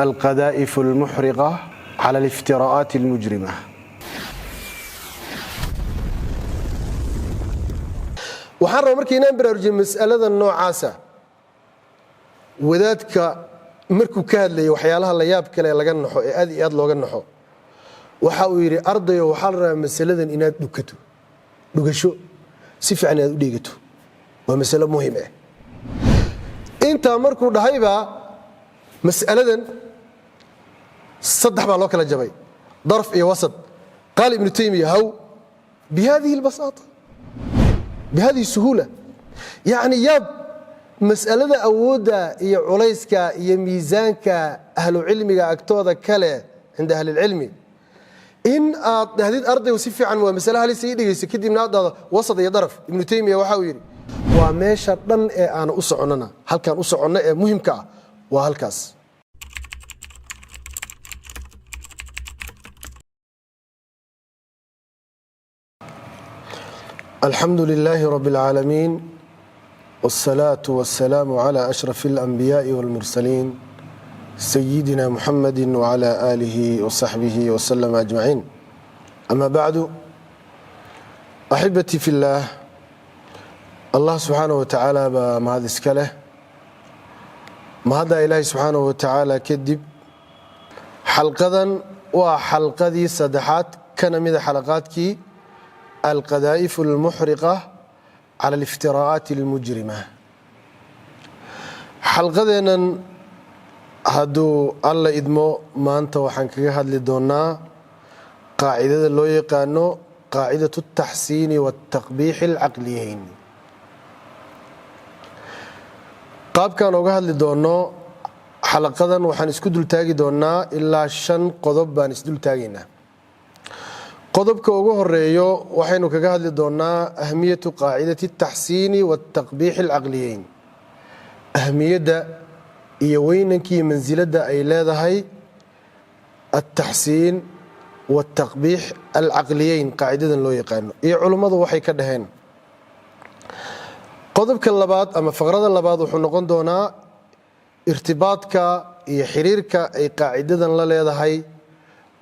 Alqadaa'if almuxriqa cala aliftiraa'aat almujrima. Waxaan rabaa marka inaan baraarujiyo mas'alada noocaasa. Wadaadka markuu ka hadlayay waxyaalaha la yaab kale ee laga naxo, ee aad iyo aad looga naxo, waxa uu yidhi: ardayo, waxaa la rabaa masaladan inaad dhukato, dhugasho si fiican inaad u dheegato, waa masalo muhim ah. Intaa markuu dhahaybaa, mas'aladan saddex baa loo kala jabay, daraf iyo wasad. Qaal Ibnu Taymiya haw bihadihi albasaata, bihadihi suhuula. Yacni yaab, mas'alada awoodda iyo culayska iyo miisaanka ahlucilmiga agtooda kale, cinda ahlilcilmi, in aad dhahdid ardaygu si fiican waa masale halis, ii dhegeyso, kadibna aad dhahdo wasad iyo daraf. Ibnu Taymiya waxa uu yidhi waa meesha dhan ee aanu u soconnana, halkaan u soconno ee muhimka ah waa halkaas. Alxamdu lilaahi rabi اlcaalamiin, wاsalaatu wasalaamu cla ashraf اlanbiyaai wاlmursaliin, sayidina muxamadi wcla aalihi wsaxbihi wslm ajmaciin. Ama bacdu, axibatii fi اllaah, Allah subxaanaه wa tacaala baa mahad iska leh. Mahaddaa Ilaahay subxaanaه wa tacaala kadib, xalqadan waa xalqadii saddexaad kana mida xalaqaadkii alqadaa'if almuxriqa cala aliftiraa'aat almujrima. Xalqadeennan, hadduu Alla idmo, maanta waxaan kaga hadli doonaa qaacidada loo yaqaano qaacidatu altaxsiini waltaqbiixi alcaqliyeyn. Qaabkaan oga hadli doono xalaqadan, waxaan isku dultaagi doonaa ilaa shan qodob baan isdultaagaynaa. Qodobka ugu horeeyo waxaynu kaga hadli doonaa ahmiyatu qaacidati altaxsiini waltaqbiixi alcaqliyeyn, ahmiyadda iyo weynankii mansiladda ay leedahay altaxsiin waltaqbiix alcaqliyeyn, qaacidadan loo yaqaano, iyo culummadu waxay ka dhaheen. Qodobka labaad ama faqrada labaad wuxuu noqon doonaa irtibaadka iyo xiriirka ay qaacidadan la leedahay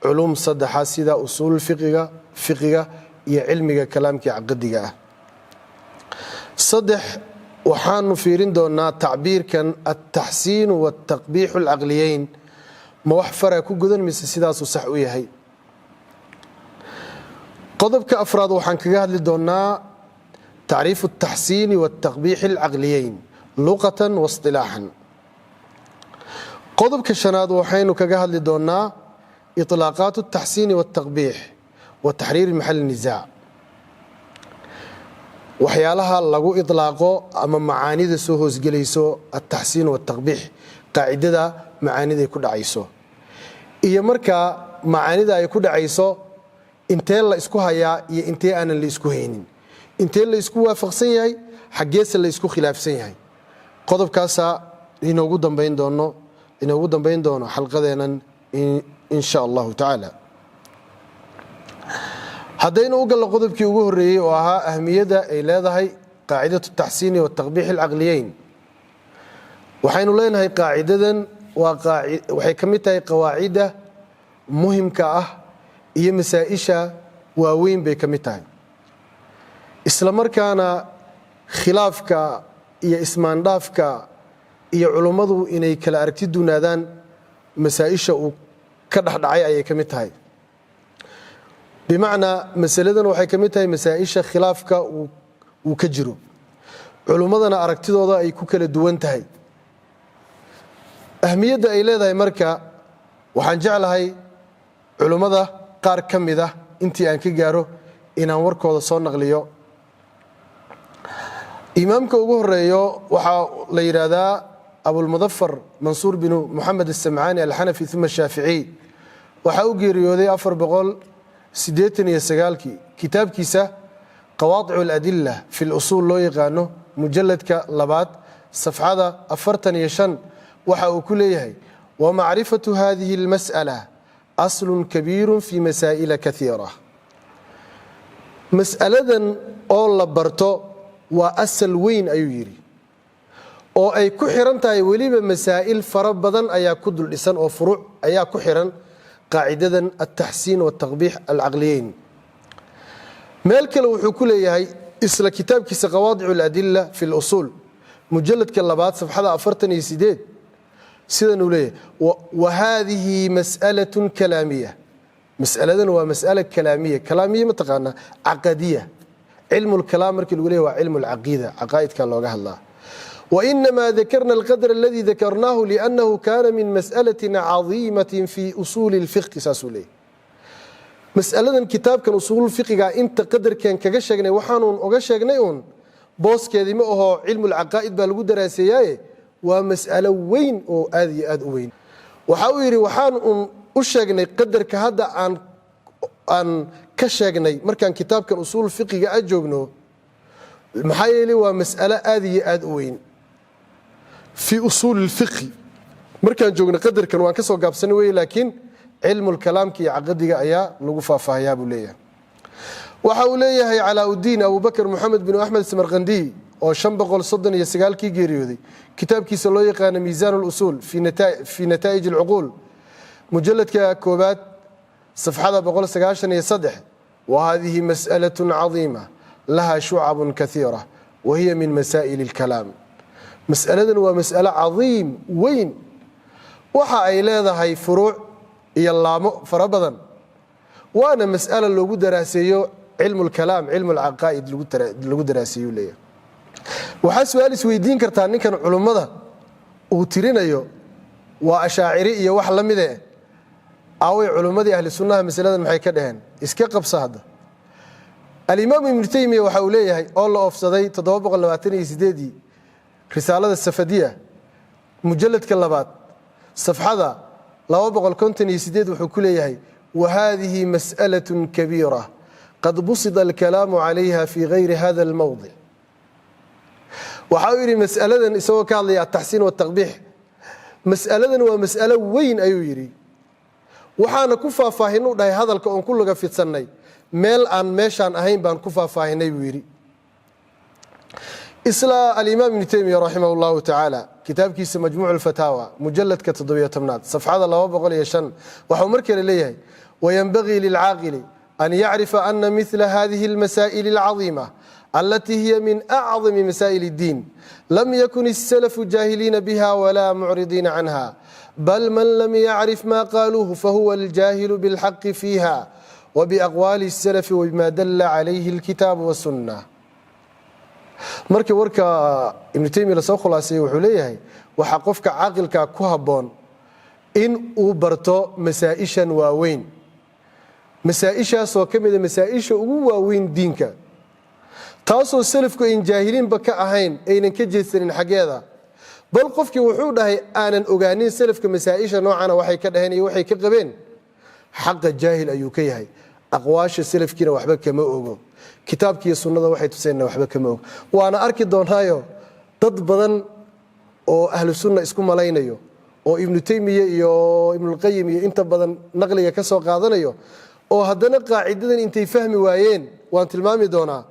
culum saddexa, sida usuul fiqiga, fiqiga iyo cilmiga kalaamkii caqadiga ah. Saddex, waxaanu fiirin doonaa tacbiirkan altaxsiinu waltaqbiixu alcaqliyeyn, ma wax faraa ku godan mise sidaasuu sax u yahay? Qodobka afraad waxaan kaga hadli doonaa tacriifu altaxsiini waltaqbiixi alcaqliyeyn luqatan waاصطilaaxan. Qodobka shanaad waxaynu kaga hadli doonaa iطlaaqaat altaxsiini waltaqbiix wa taxriiri maxal nisaac, waxyaalaha lagu iطlaaqo ama macaanida soo hoosgelayso altaxsiin waltaqbiix, qaacidada macaaniday ku dhacayso, iyo markaa macaanida ay ku dhacayso intee la isku hayaa iyo intee aanan la isku haynin, intee la isku waafaqsan yahay, xaggeese la isku khilaafsan yahay. Qodobkaasaa inoogu dambayn doono xalqadeennan, in sha Allahu tacaala. Haddaynu u gallo qodobkii ugu horreeyey oo ahaa ahmiyadda ay leedahay qaacidatu taxsiini wataqbiix alcaqliyeyn, waxaynu leenahay qaacidadan waxay ka mid tahay qawaacidda muhimka ah iyo masaa-isha waaweyn bay ka mid tahay, isla markaana khilaafka iyo ismaandhaafka iyo culummadu inay kala aragti duunaadaan masaa-isha uu ka dhexdhacay ayay ka mid tahay. Bimacnaa, masaladan waxay ka mid tahay masaa-isha khilaafka uu ka jiro, culummadana aragtidooda ay ku kala duwan tahay. Ahmiyadda ay leedahay marka, waxaan jeclahay culummada qaar ka mid ah intii aan ka gaaro inaan warkooda soo naqliyo. Imaamka ugu horeeyo waxaa la yidhaahdaa Abulmudafar Mansuur binu Moxamed Asamcaani Alxanafi uma Shaaficiy. Waxaa u geeriyooday 489-kii. Kitaabkiisa Qawaadicu Aladila fi Lusuul loo yaqaano, mujaladka labaad, safxada 45, waxa uu ku leeyahay: wamacrifatu hadihi اlmas'ala aslun kabiiru fi masaa'ila kaiira. Mas'aladan oo la barto waa asal weyn, ayuu yidhi, Oo ay ku xiran tahay weliba masaa'il fara badan ayaa ku dul dhisan oo furuuc ayaa ku xiran qaacidadan altaxsiin waltaqbiix alcaqliyeyn. Meel kale wuxuu ku leeyahay isla kitaabkiisa Qawaadic aladila fi lusuul, mujaladka labaad, safxada 48, sidanuu leeyahay: "Wa haadihi mas'alatun kalaamiya." Mas'aladan waa mas'ala kalaamiya. Kalaamiya ma taqaanaa? Caqadiya. Cilmu lkalaam markii lagu leeyahy waa cilmu alcaqiida, caqaa'idka looga hadlaa. "وإنما ذكرنا القدر الذي ذكرناه لأنه كان من مسألة عظيمة في أصول الفقه." Saasuu leeyahy. Mas'aladan kitaabkan usuul fiqiga inta qadarkan kaga sheegnay, waxaanuun oga sheegnay uun booskeedii ma aho, cilmu lcaqaa'id baa lagu daraaseeyaaye, waa mas'alo weyn oo aad iyo aad u weyn. Waxa uu yidhi waxaan uun u sheegnay qadarka hadda aan ka sheegnay markaan kitaabkan usuul fiqiga a joogno, maxaa yeelay waa mas'alo aad iyo aad u weyn fii usuuli lfiqhi markaan joogno, qadarkan waan ka soo gaabsanay wey, laakiin cilmulkalaamka iyo caqadiga ayaa lagu faahfaahayaa buu leeyahay. Waxa uu leeyahay Calaa-udiin Abubakr Moxamed bin Axmed Samarqandiy oo 539-kii geeriyooday, kitaabkiisa loo yaqaano Miisaan lusuul fi nataa'ij alcuquul, mujaladka koobaad, safxada 193: "Wahadihi mas'alaة cadiima laha shucab kaiira wa hiya min masaa'il اlkalaam." Mas'aladan waa mas'alo cadiim weyn, waxa ay leedahay furuuc iyo laamo fara badan, waana mas'ala loogu daraaseeyo cilmu lkalaam, cilmu alcaqaa'id lagu daraaseeyu leeyahay. Waxaa su-aal isweydiin kartaa, ninkan culummada uu tirinayo waa ashaaciri iyo wax la mide, aaway culummadii ahli sunnaha? Masaladan maxay ka dhaheen? Iska qabsa hadda. Alimaamu Ibnu Taymiya waxa uu leeyahay, oo la oofsaday 728-dii, risaalada Safadiya, mujaladka labaad, safxada 258, wuxuu ku leeyahay: "Wahadihi mas'alaة kabiira qad busida alkalaamu calayha fi gayri hada almowdic." Waxa uu yidhi mas'aladan, isagoo ka hadlaya ataxsiin wataqbiix, mas'aladan waa mas'alo weyn ayuu yidhi, waxaana ku faahfaahinu dhahay hadalka oon ku luga fidsannay meel aan meeshaan ahayn baan ku faahfaahinay buu yidhi. Isla alimaam Ibnu Taymiya raximah llahu tacaala, kitaabkiisa Majmuuc alfataawa, mujaladka 17-aad, safxada 205, waxau mar kale leeyahay: "Wayanbagii lilcaaqili an yacrifa ana mila hadihi almasaa'il alcadiima alati hiya min acdami masaa'il اddiin lam yakun الsalafu jaahiliina biha wla mucridiina canha, bal man lam yacrif ma qaaluuhu fahuwa aljaahilu biاlxaqi fiiha wbiaqwaali الsalafi wbima dala calayhi اlkitaabu wالsunna." Markii warka Ibnu Taymiya lasoo khulaaseeyey, wuxuu leeyahay waxaa qofka caaqilkaa ku habboon in uu barto masaa'ishan waaweyn, masaa'ishaasoo ka mida masaa'isha ugu waaweyn diinka, taasoo salafku ayn jaahiliinba ka ahayn, aynan ka jeedsanin xaggeeda. Bal qofkii, wuxuu dhahay, aanan ogaanin salafka masaa'isha noocana waxay ka dhaheen iyo waxay ka qabeen, xaqa jaahil ayuu ka yahay, aqwaasha salafkiina waxba kama ogo, kitaabkiiyo sunnada waxay tuseenna waxba kama ogo. Waana arki doonaayo dad badan oo ahlu sunna isku malaynayo oo Ibnu Taymiya iyo Ibnulqayim iyo inta badan naqliga ka soo qaadanayo, oo haddana qaacidadan intay fahmi waayeen, waan tilmaami doonaa,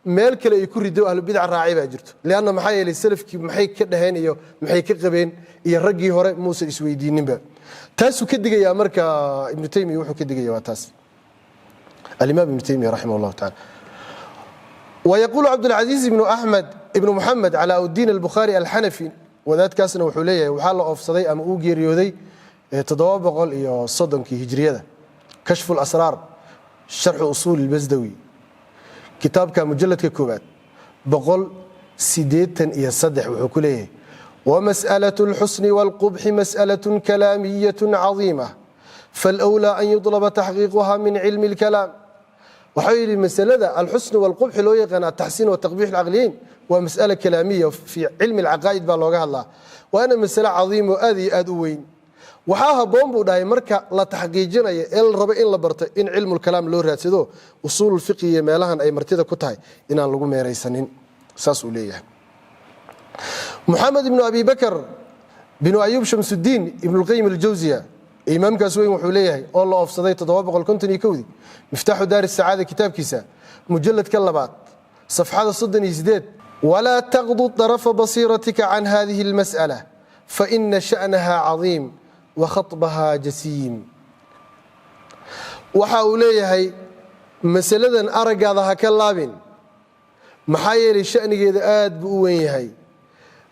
meel kale ay ku rido, ahlubidca raacay baa jirto. Lianna maxaa yeelay salafkii maxay ka dhaheen iyo maxay ka qabeen iyo raggii hore muusan isweydiininba. Taasuu ka digayaa marka Ibnu Taymiya, wuxuu ka digaya waa taas alimaam Ibnu Taymiya raximah llahu tacala. ويقول cabdالعaزيiز بن أحmed بن محamed calaa الdiin الbukhaarي alxanafi, wadaadkaasna wuxuu leeyahay, waxaa la oofsaday ama uu geeriyooday 730-kii hijriyada, Kashfu اlasraar sharxu usuul اlbasdawi, kitaabka mujaladka koowaad, 183, wuxuu ku leeyahay: "وmasأlaة الxusn والqبح masأlaة kalaamiyaة caظiimة faاlأwlى an yuطلba taxqiiquha min cilmi اlkalaam." Waxau yidhi masalada alxusn walqubxi loo yaqaan ataxsiin wataqbiix alcaqliyeyn waa mas'ala kalaamiya, fii cilmi alcaqaa'id baa looga hadlaa, waana masale cadiim oo aad iyo aad u weyn. Waxaa habboon, buu dhahay, marka la taxqiijinayo ee la rabo in la barto, in cilmulkalaam loo raadsado, usuululfiqi iyo meelahan ay martida ku tahay inaan lagu meeraysanin, saas uu leeyahay. Moxamed ibnu Abi Bakr binu Ayub Shamsudiin Ibnulqayim Aljawsiya, imaamkaas weyn, wuxuu leeyahay, oo la oofsaday 751-dii, Miftaaxu Daari Sacaada, kitaabkiisa mujaladka labaad, safxada 38: Walaa taqdu طarafa basiiratika can hadihi اlmas'ala, faina sha'naha cadiim wa khaطbaha jasiim. Waxa uu leeyahay, masaladan araggaada ha ka laabin, maxaa yeelay sha'nigeeda aad buu u weyn yahay,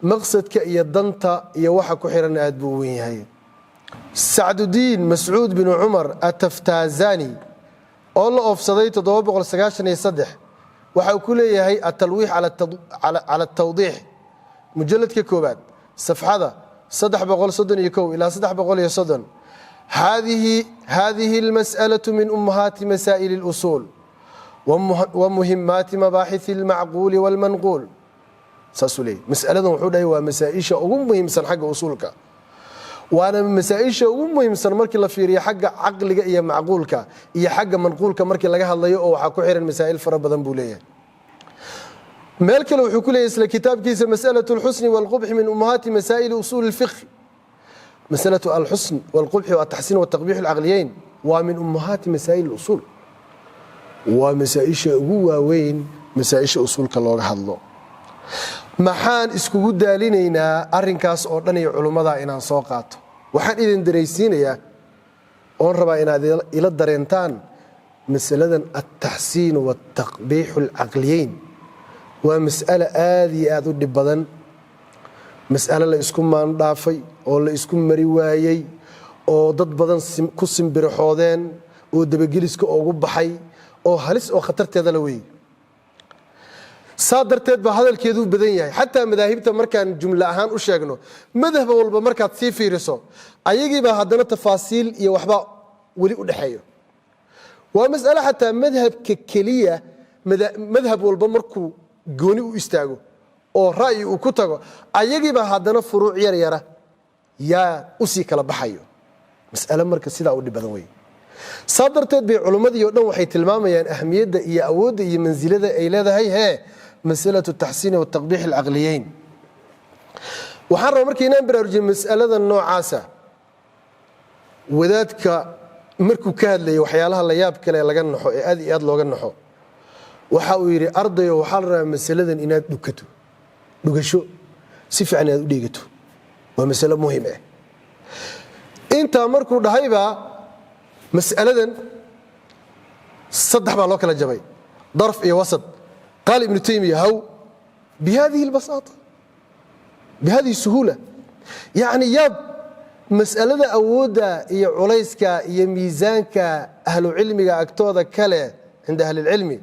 maqsadka iyo danta iyo waxa ku xiranna aad buu u weyn yahay. Sacdudiin Mascuud bin Cumar Ataftaazani, oo la oofsaday waxa uu ku leeyahay Atalwiix cala atawdiix, mujaladka koobaad, safxada ilaa 330: Hadihi اlmas'alaة min ummahaati masaa'il اlusuul wa muhimaati mabaaxith اlmacquuli wاlmanquul. Saasuu leeyay. Mas'aladan wuxuu dhahay waa masaa-isha ugu muhiimsan xagga usuulka, waana masaa-isha ugu muhiimsan markii la fiiriyo xagga caqliga iyo macquulka iyo xagga manquulka markii laga hadlayo, oo waxaa ku xiran masaa'il fara badan, buu leeyahay. Meel kale wuxuu ku leeyahy isla kitaabkiisa: Mas'alaة اlxusni wاlqubxi min ummahaati masaa'ili usuuli اlfiqh. Masalatu alxusn wاlqubxi wataxsiin wataqbiix alcaqliyeyn waa min ummahaati masaa'il usuul, waa masaa-isha ugu waaweyn masaa-isha usuulka looga hadlo. Maxaan iskugu daalinaynaa arinkaas oo dhan iyo culummada inaan soo qaato? Waxaan idin daraysiinayaa oon rabaa inaad ila dareentaan masaladan altaxsiin waataqbiixu alcaqliyeyn waa mas'alo aad iyo aad u dhib badan, mas'alo la isku maandhaafay oo la isku mari waayey, oo dad badan ku simbirixoodeen, oo dabageliska ugu baxay, oo halis oo khatarteeda la weeyey. Saa darteed baa hadalkeedu badan yahay. Xataa madaahibta markaan jumlo ahaan u sheegno, madhab walba markaad sii fiiriso, ayagiibaa haddana tafaasiil iyo waxbaa weli u dhexeeyo. Waa mas'alo xataa madhabka keliya, madhab walba markuu gooni u istaago oo ra'yi uu ku tago, ayagiibaa haddana furuuc yar yara yaa usii kala baxayo. Mas'alo marka sidaa u dhib badan wey. Saa darteed bay culummadii o dhan waxay tilmaamayaan ahmiyadda iyo awoodda iyo mansilada ay leedahay masalatu taxsiini wataqbiix alcaqliyeyn. Waxaan rabaa marka inaan baraarujiye mas'alada noocaasa. Wadaadka markuu ka hadlayay waxyaalaha la yaab kale laga naxo ee aad iyo aad looga naxo, waxa uu yidhi, ardayo, waxaa la rabaa masaladan inaad dhukato, dhugasho si fiican inaad u dheegato, waa masalo muhim ah. Intaa markuu dhahaybaa, mas'aladan saddex baa loo kala jabay, darf iyo wasad. Qaal Ibnu Taymiya haw bihadihi اlbasaata, bihadihi suhuula, yacni yaab, mas'alada awoodda iyo culayska iyo miisaanka ahlu cilmiga agtooda kale, cinda ahli اlcilmi,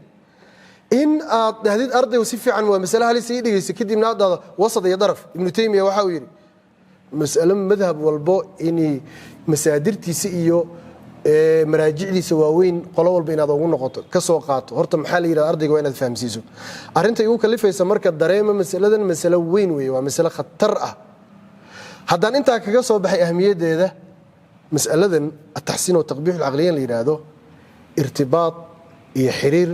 in aad dhahdid ardaygu si fiican waa masale halis, ii dhegeyso, kadibna aad dhahdo wasad iyo daraf. Ibnu Taymiya waxa uu yidhi, mas'alo madhab walbo inay masaadirtiisa iyo maraajicdiisa waaweyn qolo walba inaad ugu noqoto, ka soo qaato, horta maxaa la yidhahda, ardayga waa inaad fahamsiiso. Arrinta igu kalifaysa marka dareema masaladan masalo weyn weeye, waa masalo khatar ah. Haddaan intaa kaga soo baxay ahmiyaddeeda, mas'aladan ataxsiin wa taqbiix alcaqliyan la yidhaahdo irtibaad iyo xiriir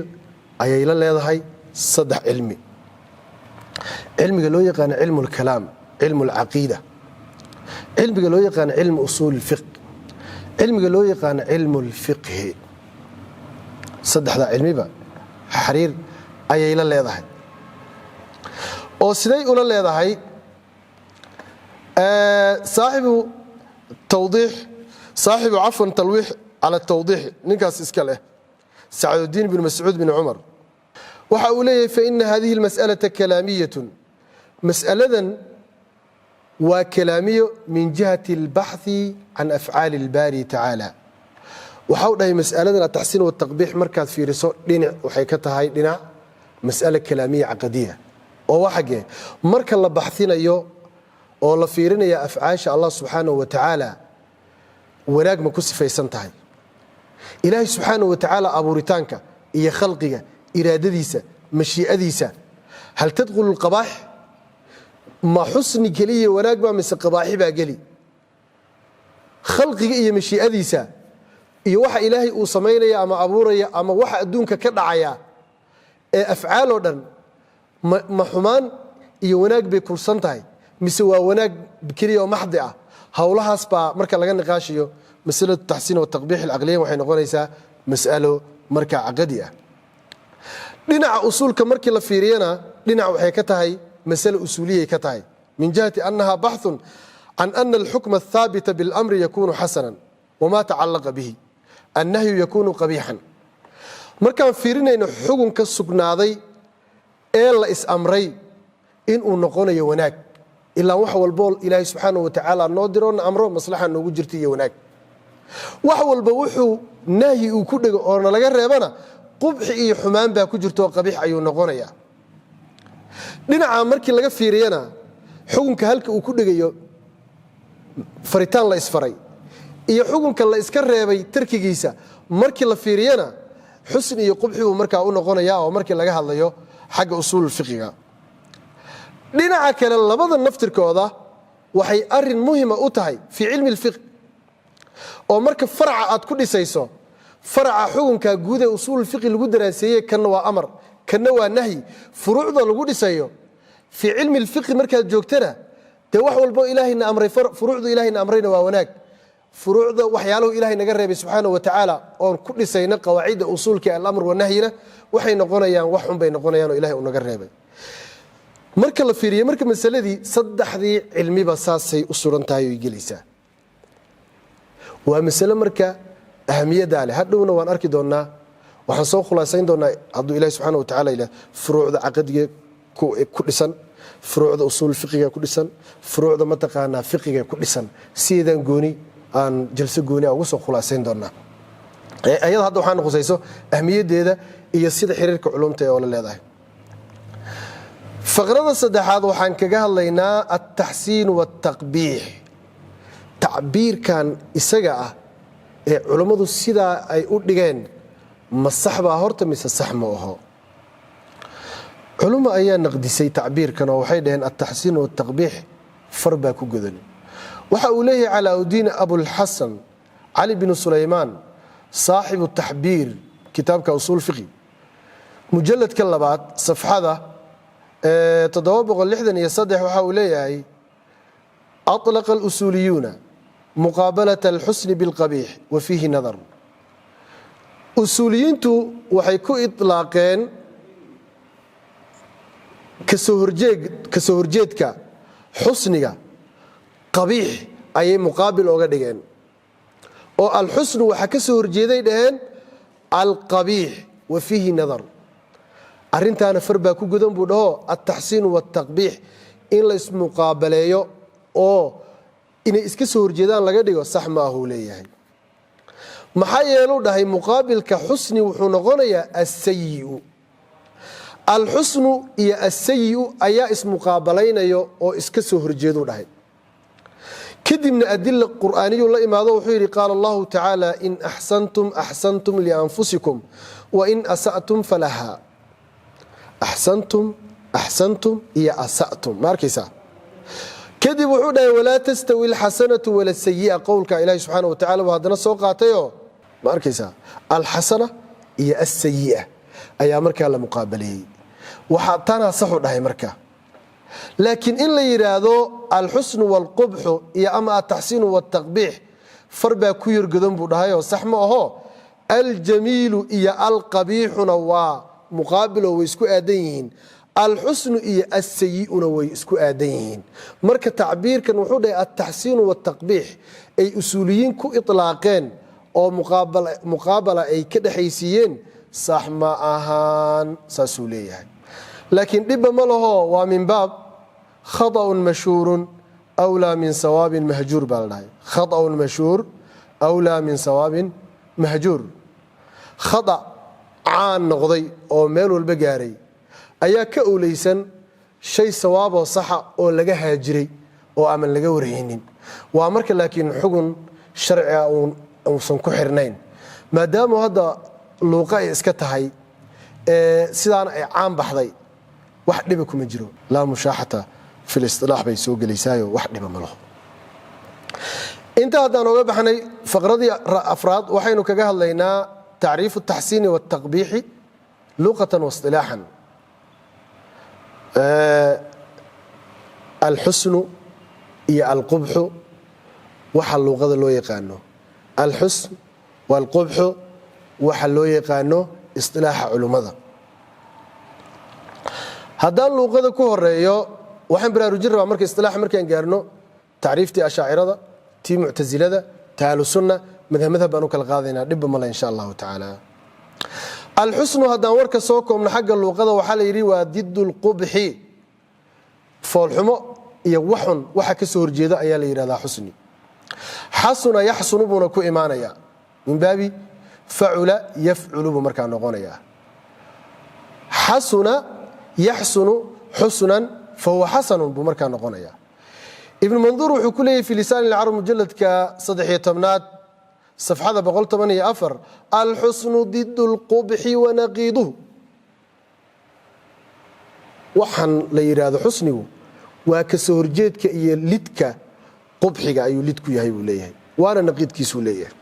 ayay la leedahay saddex cilmi: cilmiga loo yaqaano cilmu اlkalaam, cilmu اlcaqiida, cilmiga loo yaqaano cilmu usuul اlfiqh, cilmiga loo yaqaano cilmu اlfiqhi. Saddexdaa cilmiba xiriir ayay la leedahay. Oo siday ula leedahay? Saaxibu tawdiix, saaxibu, cafwan, Talwiix cala tawdiix, ninkaas iska leh, Sacdudiin bin Mascuud bin Cumar, waxa uu leeyahay: Faina hadihi اlmas'alaةa kalaamiyatun, mas'aladan waa kalaamiyo, min jihati اlbaxthi can afcaali اlbaari tacaala. Waxau dhahay, mas'aladan ataxsiin wataqbiix markaad fiiriso, dhinac waxay ka tahay dhinac mas'ale kalaamiya caqadiya, oo waa xaggee? Marka la baxinayo oo la fiirinaya afcaasha Allah subxaanahu wa tacaala, wanaag ma ku sifaysan tahay Ilaahay subxaanahu wa tacaala, abuuritaanka iyo khalqiga, iraadadiisa, mashii'adiisa, hal tadkhulu lqabaax? Ma xusni keliya wanaag baa mise qabaaxi baa geli? Khalqiga iyo mashii'adiisa iyo waxa Ilaahay uu samaynaya ama abuuraya ama waxa adduunka ka dhacaya ee afcaal oo dhan, ma xumaan iyo wanaag bay kulsan tahay mise waa wanaag keliya oo maxdi ah? Howlahaas baa marka laga niqaashayo masalatu taxsiin wataqbiix alcaqliyan waxay noqonaysaa mas'alo markaa caqadi ah. Dhinaca usuulka markii la fiiriyana, dhinac waxay ka tahay masale usuuliyay ka tahay, min jihati annaha baxثun can ana alxukma athaabita biاlamri yakunu xasanan wama tacalaqa bihi annahyu yakunu qabiixan. Markaan fiirinayno xukunka sugnaaday ee la is-amray inuu noqonayo wanaag, ilaa wax walboo Ilaahay subxaana wa tacaala noo diroo na amro, maslaxa noogu jirta iyo wanaag. Wax walba wuxuu nahyi uu ku dhego oo nalaga reebana, qubxi iyo xumaan baa ku jirto oo qabiix ayuu noqonayaa. Dhinaca markii laga fiiriyana, xukunka halka uu ku dhegayo faritaan la isfaray iyo xukunka la iska reebay tarkigiisa markii la fiiriyana, xusni iyo qubxi buu markaa u noqonaya, oo markii laga hadlayo xagga usuul fiqiga. Dhinaca kale, labada naftirkooda waxay arin muhima u tahay fii cilmi اlfiqh, oo marka farca aad ku dhisayso faraca xukunka guud ee usuul fiqi lagu daraaseeyey, kanna waa amar, kanna waa nahyi, furuucda lagu dhisayo fii cilmi اlfiqhi markaad joogtana, dee wax walbo ilaahayna amray, furuucdu ilahayna amrayna waa wanaag, furuucda waxyaalahu ilahay naga reebay subxaana wa tacaala oon ku dhisayna qawaacidda usuulka alamr wanahyina waxay noqonayaan wax xun bay noqonayaan oo ilahay uu naga reebay. Marka la fiiriye marka masaladii, saddexdii cilmiba saasay u suran tahay oy gelaysaa. Waa masale marka ahamiyaddaa leh. Hadhowna waan arki doonaa, waxaan soo khulaasayn doonaa, hadduu ilahi subxana wa tacala yidhah, furuucda caqadiga ku dhisan, furuucda usuul fiqiga ku dhisan, furuucda mataqaanaa fiqiga ku dhisan, sideedaan gooni aan jalso gooni a uga soo khulaasayn doonaa. Ayada hadda waxaana khusayso ahmiyaddeeda iyo sida xiriirka culumta ee oo la leedahay. Faqrada saddexaad waxaan kaga hadlaynaa altaxsiin waaltaqbiix. Tacbiirkan isaga ah ee culummadu sidaa ay u dhigeen, ma sax baa horta mise sax ma aho? Culummo ayaa naqdisay tacbiirkan oo waxay dhaheen altaxsiin waaltaqbiix far baa ku godan. Waxa uu leeyahay Calaa-udiin Abulxasan Cali binu Sulaymaan, saaxibu taxbiir, kitaabka usuul fiqi, mujaladka labaad, safxada 763, waxa uu leeyahay: "أطلق الأصوليون مقابلة الحسن بالقبيح وفيه نظر." Usuuliyiintu waxay ku iطlaaqeen kasoo horjeedka xusniga qabiix ayay muqaabil oga dhigeen, oo alxusnu waxaa ka soo horjeeday dhaheen alqabiix. وفيه نظر, arrintaana far baa ku godan buu dhaho. Altaxsiin waaltaqbiix in la ismuqaabaleeyo oo inay iska soo horjeedaan laga dhigo sax ma ahuu leeyahay. Maxaa yeeluu dhahay, muqaabilka xusni wuxuu noqonayaa asayi'u. Alxusnu iyo asayi'u ayaa ismuqaabalaynayo oo iska soo horjeeduu dhahay. Kadibna adila qur'aaniyuu la imaado. Wuxuu yidhi: "قال الله تعالى: إن أحسنتم أحسنتم لأنفسكم وإن أسأتم فلها." أحسنتم, أحسنتم iyo أسأتم, ma arkaysaa? Kadib wuxuu dhahay: "ولا تستوي الحسنة ولا السيئة." Qowlka Ilahi subxaana wa tacala buu haddana soo qaatayoo, ma arkaysaa, alxasana iyo asayi'a ayaa markaa la muqaabaleeyey. Waxaa tanaa saxu dhahay marka. Laakiin in la yidhaahdo alxusnu waalqubxu iyo ama altaxsiinu waaltaqbiix far baa ku yargodan buu dhahayoo sax ma aho. Aljamiilu iyo alqabiixuna waa muqaabiloo way isku aadan yihiin, alxusnu iyo asayi'una way isku aadan yihiin. Marka tacbiirkan wuxuu dhahay altaxsiinu waaltaqbiix ay usuuliyiin ku itlaaqeen oo muqaabala ay ka dhexaysiiyeen sax ma ahaan, saasuu leeyahay. Laakiin dhibba ma laho, waa min baab خطأ مشهور أولى من صواب مهجور baa la dhahay. خطأ مشهور أولى من صواب مهجور. Khata caan noqday oo meel walba gaaray ayaa ka owleysan shay sawaaboo saxa oo laga haajiray oo aaman laga warhaynin. Waa marka laakiin xugun sharciga uusan ku xirnayn, maadaamu hadda luuqa ay iska tahay, sidaana ay caan baxday, wax dhiba kuma jiro. لا مشاحة في الاصطلاح bay soo gelaysaayo, wax dhiba ma laho. Inta haddaan oga baxnay, faqradii afraad waxaynu kaga hadlaynaa تعريف التحسين والتقبيح لغة واصطلاحا. Alxusnu iyo alqubxu waxa luuqada loo yaqaano, alxusn waalqubxu waxa loo yaqaano isilaaxa culummada. Haddaan luuqada ku horeeyo, waxaan baraarujin rabaa marka isilaaxa markaan gaarno tacriiftii ashaacirada, tii muctasilada, ta ahlusunna, madhab madhab baan u kala qaadaynaa, dhibba male insha Allahu tacaala. Alxusnu, haddaan warka soo koobno, xagga luuqada waxaa la yidhi waa didu lqubxi. Foolxumo iyo waxun waxa ka soo horjeeda ayaa la yidhahdaa xusni. Xasuna yaxsunu buuna ku imaanayaa, min baabi facula yafculu buu markaa noqonayaa. Xasuna yaxsunu xusnan fahuwa xasanun buu markaa noqonayaa. Ibnu Manduur wuxuu ku leeyahy fi Lisaan ilcarab, mujaladka 13aad, safxada 114: "Alxusnu didu lqubxi wanaqiiduhu." Waxaan la yidhaahdo xusnigu waa ka soo horjeedka iyo lidka qubxiga ayuu lid ku yahay buu leeyahay, waana naqiidkiisuu leeyahay.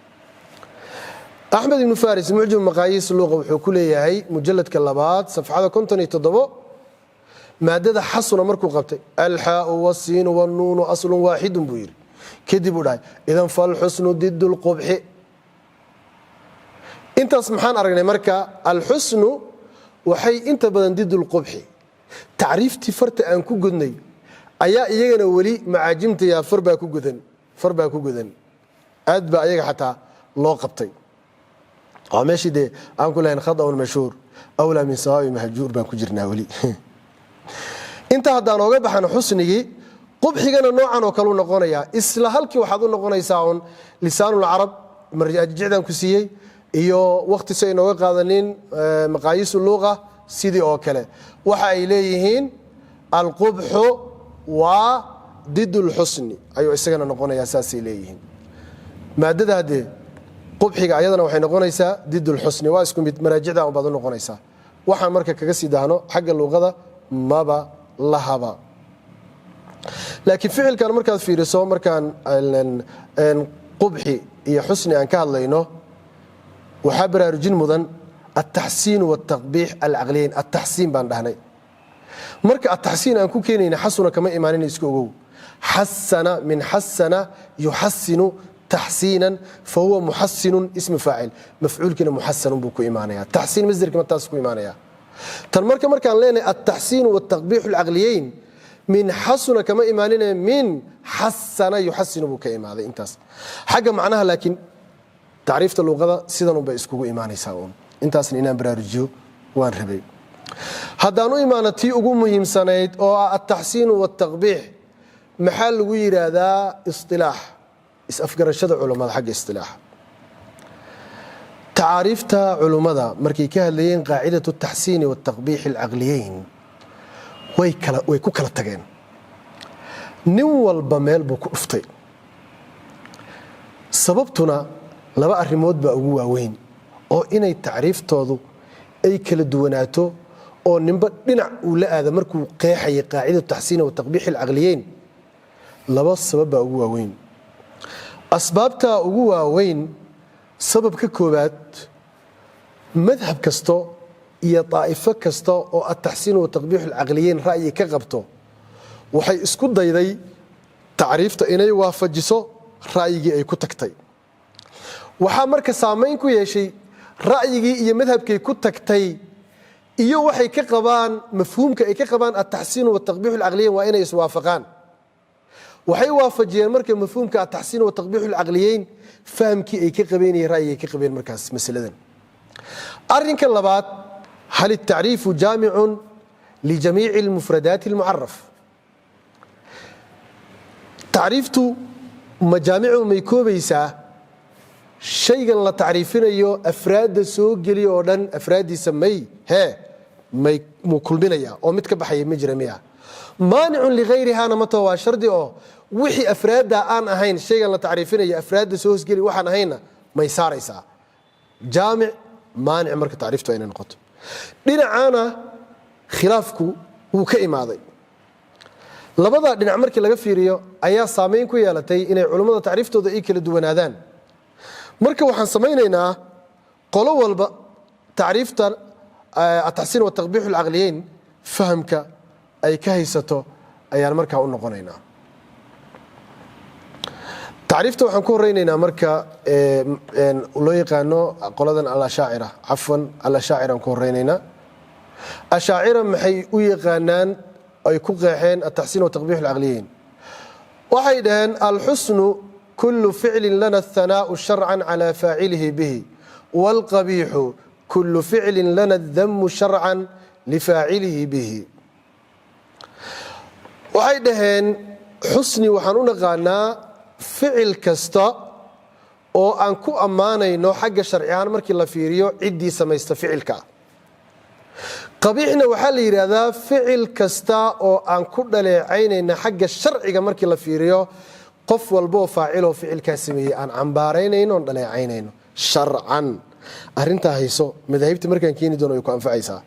Axmed Ibnu Faris, Mucjam Maqaayiis Luuqa, wuxuu ku leeyahay mujaladka labaad, safxada 57, maadada xasuna markuu qabtay: "Alxaau wasiinu wاnnuunu aslun waaxidun," buu yidhi. Kadib uu dhahay: "Idan falxusnu didu lqubxi." Intaas maxaan aragnay marka? Alxusnu waxay inta badan didu lqubxi. Tacriiftii farta aan ku godnay ayaa iyagana weli macaajimtaya far baa ku godan, far baa ku godan. Aad baa ayaga xataa loo qabtay. Waa meeshii dee aan ku lahayn "khaطأun mashhuur awlaa min sawaabi mahjuur" baan ku jirnaa weli. Intaa haddaan ooga baxano xusnigii, qubxigana noocan oo kale u noqonayaa. Isla halkii waxaad u noqonaysaa un Lisaanulcarab, marjicdan ku siiyey, iyo wakhti si ay nooga qaadanin Maqaayiisu Luuqa. Sidii oo kale waxa ay leeyihiin alqubxu waa did lxusni ayuu isagana noqonayaa, saasay leeyihiin. Maadada haddee qubxiga ayadana waxay noqonaysaa did lxusni, waa isku mid, maraajicda unbaad u noqonaysaa. Waxaan marka kaga sii daahno xagga luuqada maba lahaba, laakiin ficilkan markaad fiiriso, markaan qubxi iyo xusni aan ka hadlayno, waxaa baraarujin mudan altaxsiin wاltaqbiix alcaqliyeyn. Ataxsiin baan dhahnay. Marka ataxsiin aan ku keenayna, xasuna kama imaanin, iska ogow. Xasana min xasana yuxasinu taxsiinan, fahuwa muxasinun, ismu faacil, mafcuulkiina muxasanun buu ku imaanaya. Taxsiin masderkima taas ku imaanaya. Tan marka markaan leenahay altaxsiin wاltaqbiix alcaqliyeyn, min xasuna kama imaaninaya, min xasana yuxasinu buu ka imaaday. Intaas xagga macnaha, laakiin tacriifta luuqada sidan unbay iskugu imaanaysaa uun. Intaasna inaan baraarujiyo waan rabay. Haddaan u imaano tii ugu muhiimsanayd oo ah altaxsiinu wاltaqbiix, maxaa lagu yidhaahdaa isilaax, is-afgarashada culummada xagga isilaaxa? Tacaariifta culummada markay ka hadlayeen qaacidatu taxsiini wاltaqbiix alcaqliyeyn, way ku kala tageen. Nin walba meel buu ku dhuftay. Sababtuna laba arrimood baa ugu waaweyn oo inay tacriiftoodu ay kala duwanaato oo ninba dhinac uu la aada markuu qeexayay qaacidatu taxsiini wataqbiix alcaqliyeyn. Laba sabab baa ugu waaweyn. Asbaabtaa ugu waaweyn, sababka koowaad, madhab kasto iyo daa'ifo kasta oo ataxsiin wataqbiix alcaqliyeyn ra'yi ka qabto waxay isku dayday tacriifta inay waafajiso ra'yigii ay ku tagtay. Waxaa marka saamayn ku yeeshay ra'yigii iyo madhabkay ku tagtay iyo waxay ka qabaan, mafhuumka ay ka qabaan ataxsiin wataqbiix alcaqliyeyn waa inay iswaafaqaan. Waxay waafajiyeen marka mafhuumka ataxsiin wataqbiix alcaqliyeyn fahamkii ay ka qabeen iyo ra'yigii ay ka qabeen markaas masaladan. Arrinka labaad, hal الtacriifu jaamicun lijamiici اlmufradaati اlmucaraf? Tacriiftu ma jaamicu, may koobaysaa shaygan la tacriifinayo afraadda soo geliya oo dhan? Afraaddiisa may hee may muu kulminaya oo mid ka baxaya ma jira miya? Maanicun ligayrihaana ma taho? Waa shardi oo wixii afraadda aan ahayn, shaygan la tacriifinayo afraadda soo hosgeli waxaan ahaynna may saaraysaa? Jaamic, maanic marka tacriiftu aynay noqoto. Dhinacaana khilaafku wuu ka imaaday. Labada dhinac markii laga fiiriyo ayaa saamayn ku yeelatay inay culummada tacriiftooda ay kala duwanaadaan. Marka waxaan samaynaynaa qolo walba tacriifta ataxsiin wataqbiix alcaqliyeyn fahamka ay ka haysato ayaan markaa u noqonaynaa. Tacriifta waxaan ku horeynaynaa marka loo yaqaano qoladan alashaacira, cafwan, alashaaciraan ku horeynaynaa. Ashaacira maxay u yaqaanaan ay ku qeexeen ataxsiin wataqbiix alcaqliyeyn? Waxay dhaheen: alxusnu kulu ficlin lana athanaau sharcan cala faacilihi bihi, wاlqabiixu kulu ficlin lana adamu sharcan lifaacilihi bihi. Waxay dhaheen, xusni waxaan u naqaanaa ficil kasta oo aan ku ammaanayno xagga sharci ahaan markii la fiiriyo ciddii samaysta ficilka. Qabiixna waxaa la yidhaahdaa ficil kasta oo aan ku dhaleecaynayna xagga sharciga markii la fiiriyo qof walbaoo faaciloo ficilkaa sameeyey, aan cambaaraynayno oon dhaleecaynayno sharcan. Arrintaa hayso, madaahibta markaan keeni doono ay ku anfacaysaa.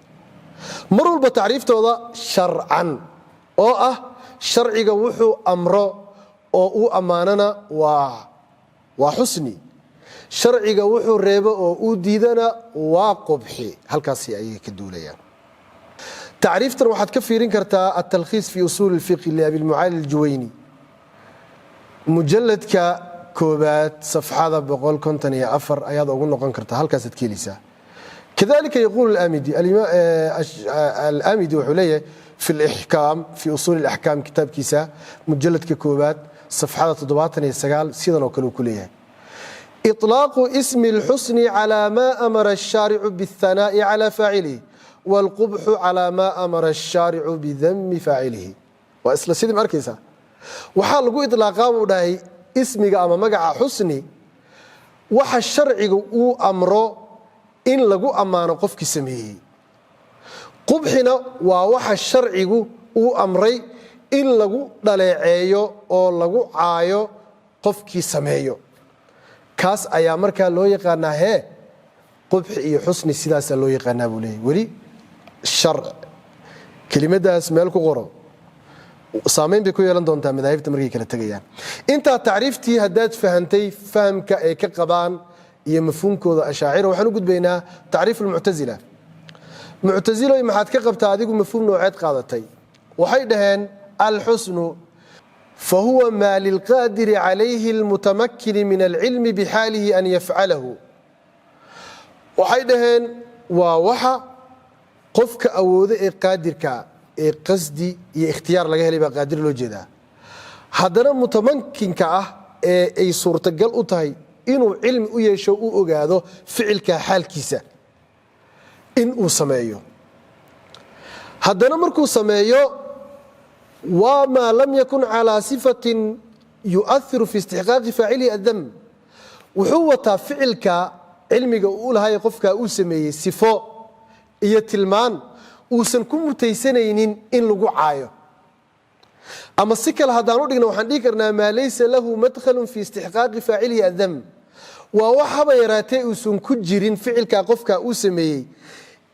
Mar walba tacriiftooda sharcan oo ah sharciga wuxuu amro oo uu ammaanana waa xusni, sharciga wuxuu reebo oo uu diidana waa qubxi. Halkaasi ayay ka duulayaan. Tacriiftan waxaad ka fiirin kartaa التلخيص في أصول الفقه لأبي المعالي الجويني, mujaladka koobaad, safxada 154 ayaad ugu noqon kartaa, halkaasaad ka heleysaa. Kadalika yaquul alamidi. Alamidi wuxuu leeyahay في الإحكام في أصول الأحكام, kitaabkiisa mujaladka koobaad, safxada 79, sidan oo kale uu ku leeyahay: إطلاق اسم الحسن على ما أمر الشارع بالثناء على فاعله, والقبح على ما أمر الشارع بذم فاعله. Waa isla sidii. Ma arkaysaa? Waxaa lagu ilaaqaa, buu dhahay, ismiga ama magaca xusni waxa sharciga uu amro in lagu ammaano qofkii sameeyey. Qubxina waa waxa sharcigu uu amray in lagu dhaleeceeyo oo lagu caayo qofkii sameeyo. Kaas ayaa markaa loo yaqaanaa hee qubxi iyo xusni, sidaasaa loo yaqaanaa, buu leeyahy. Weli sharc kelimadaas meel ku qoro, saamayn bay ku yeelan doontaa madaahibta markay kala tegayaan. Intaa tacriiftii haddaad fahantay, fahamka ay ka qabaan iyo mafhuumkooda ashaacira, waxaan u gudbaynaa tacriif almuctasila. Muctasiloy, maxaad ka qabtaa adigu? Mafhuum nooceed qaadatay? Waxay dhaheen: alxusnu fahuwa ما للقادر عليه المتمكن من العلم بحاله أن يفعله. Waxay dhaheen, waa waxa qofka awoodo ee qaadirka ee qasdi iyo ikhtiyaar laga helay baa qaadir loo jeedaa, haddana mutamakinka ah ee ay suurtagal u tahay inuu cilmi u yeesho, u ogaado ficilka xaalkiisa in uu sameeyo. Haddana markuu sameeyo, waa ما لم يكن على صفة يؤثر في استحقاق فاعله الذم. Wuxuu wataa ficilka cilmiga uu lahay qofka uu sameeyey sifo iyo tilmaan uusan ku mutaysanaynin in lagu caayo. Ama si kale haddaan u dhigno, waxaan dhihi karnaa: ما ليس له مدخل في استحقاق فاعله الذم. Waa wax haba yaraatee uusan ku jirin ficilka qofka uu sameeyey